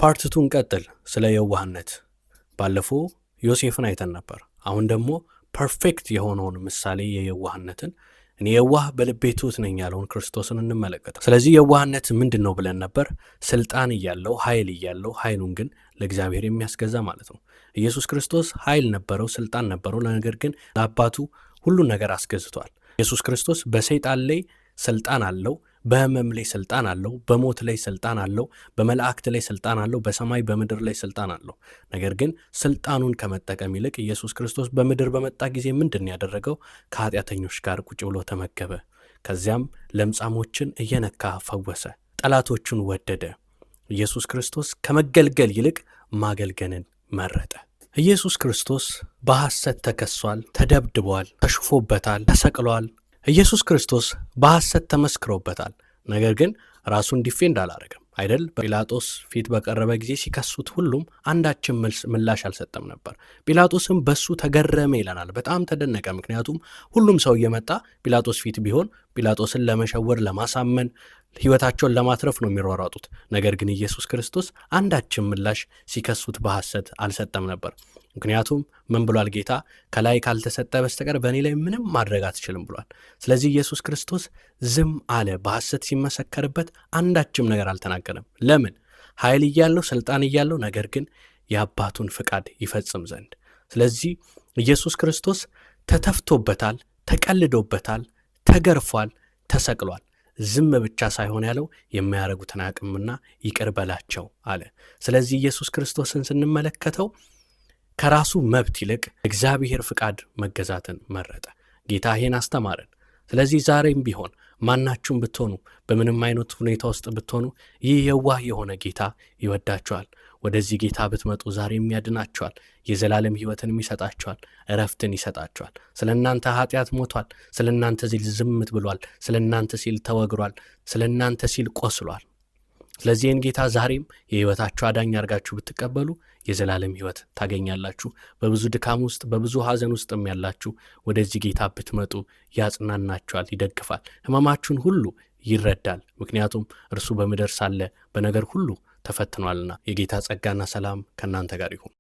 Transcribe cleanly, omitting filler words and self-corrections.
Part two ን ቀጥል። ስለ የዋህነት ባለፈው ዮሴፍን አይተን ነበር። አሁን ደግሞ perfect የሆነውን ምሳሌ የየዋህነትን፣ እኔ የዋህ በልቤ ትሑት ነኝ ያለውን ክርስቶስን እንመለከታል። ስለዚህ የዋህነት ምንድን ነው ብለን ነበር? ስልጣን እያለው፣ ኃይል እያለው፣ ኃይሉን ግን ለእግዚአብሔር የሚያስገዛ ማለት ነው። ኢየሱስ ክርስቶስ ኃይል ነበረው፣ ስልጣን ነበረው። ነገር ግን ለአባቱ ሁሉን ነገር አስገዝቷል። ኢየሱስ ክርስቶስ በሰይጣን ላይ ስልጣን አለው፣ በህመም ላይ ስልጣን አለው፣ በሞት ላይ ስልጣን አለው፣ በመላእክት ላይ ስልጣን አለው፣ በሰማይ በምድር ላይ ስልጣን አለው። ነገር ግን ስልጣኑን ከመጠቀም ይልቅ ኢየሱስ ክርስቶስ በምድር በመጣ ጊዜ ምንድን ያደረገው? ከኃጢአተኞች ጋር ቁጭ ብሎ ተመገበ። ከዚያም ለምጻሞችን እየነካ ፈወሰ። ጠላቶቹን ወደደ። ኢየሱስ ክርስቶስ ከመገልገል ይልቅ ማገልገልን መረጠ። ኢየሱስ ክርስቶስ በሐሰት ተከሷል፣ ተደብድቧል፣ ተሽፎበታል፣ ተሰቅሏል። ኢየሱስ ክርስቶስ በሐሰት ተመስክሮበታል። ነገር ግን ራሱን defend አላረገም አይደል? ጲላጦስ ፊት በቀረበ ጊዜ ሲከሱት ሁሉም አንዳችን መልስ ምላሽ አልሰጠም ነበር። ጲላጦስም በሱ ተገረመ ይለናል። በጣም ተደነቀ። ምክንያቱም ሁሉም ሰው እየመጣ ጲላጦስ ፊት ቢሆን ጲላጦስን ለመሸወር፣ ለማሳመን፣ ሕይወታቸውን ለማትረፍ ነው የሚሯሯጡት። ነገር ግን ኢየሱስ ክርስቶስ አንዳችን ምላሽ ሲከሱት በሐሰት አልሰጠም ነበር። ምክንያቱም ምን ብሏል ጌታ? ከላይ ካልተሰጠ በስተቀር በእኔ ላይ ምንም ማድረግ አትችልም ብሏል። ስለዚህ ኢየሱስ ክርስቶስ ዝም አለ። በሐሰት ሲመሰከርበት አንዳችም ነገር አልተናገረም። ለምን? ኃይል እያለው፣ ስልጣን እያለው፣ ነገር ግን የአባቱን ፍቃድ ይፈጽም ዘንድ። ስለዚህ ኢየሱስ ክርስቶስ ተተፍቶበታል፣ ተቀልዶበታል፣ ተገርፏል፣ ተሰቅሏል። ዝም ብቻ ሳይሆን ያለው የሚያደርጉትን አያውቅምና ይቅር በላቸው አለ። ስለዚህ ኢየሱስ ክርስቶስን ስንመለከተው ከራሱ መብት ይልቅ እግዚአብሔር ፍቃድ መገዛትን መረጠ። ጌታ ይሄን አስተማረን። ስለዚህ ዛሬም ቢሆን ማናችሁም ብትሆኑ፣ በምንም አይነት ሁኔታ ውስጥ ብትሆኑ፣ ይህ የዋህ የሆነ ጌታ ይወዳችኋል። ወደዚህ ጌታ ብትመጡ ዛሬም ያድናችኋል፣ የዘላለም ሕይወትንም ይሰጣችኋል፣ እረፍትን ይሰጣችኋል። ስለ እናንተ ኃጢአት ሞቷል። ስለ እናንተ ሲል ዝምት ብሏል። ስለ እናንተ ሲል ተወግሯል። ስለ እናንተ ሲል ቆስሏል። ስለዚህ ይህን ጌታ ዛሬም የሕይወታችሁ አዳኝ አድርጋችሁ ብትቀበሉ የዘላለም ሕይወት ታገኛላችሁ። በብዙ ድካም ውስጥ፣ በብዙ ሐዘን ውስጥም ያላችሁ ወደዚህ ጌታ ብትመጡ ያጽናናችኋል፣ ይደግፋል፣ ሕመማችሁን ሁሉ ይረዳል። ምክንያቱም እርሱ በምድር ሳለ በነገር ሁሉ ተፈትኗልና። የጌታ ጸጋና ሰላም ከእናንተ ጋር ይሁን።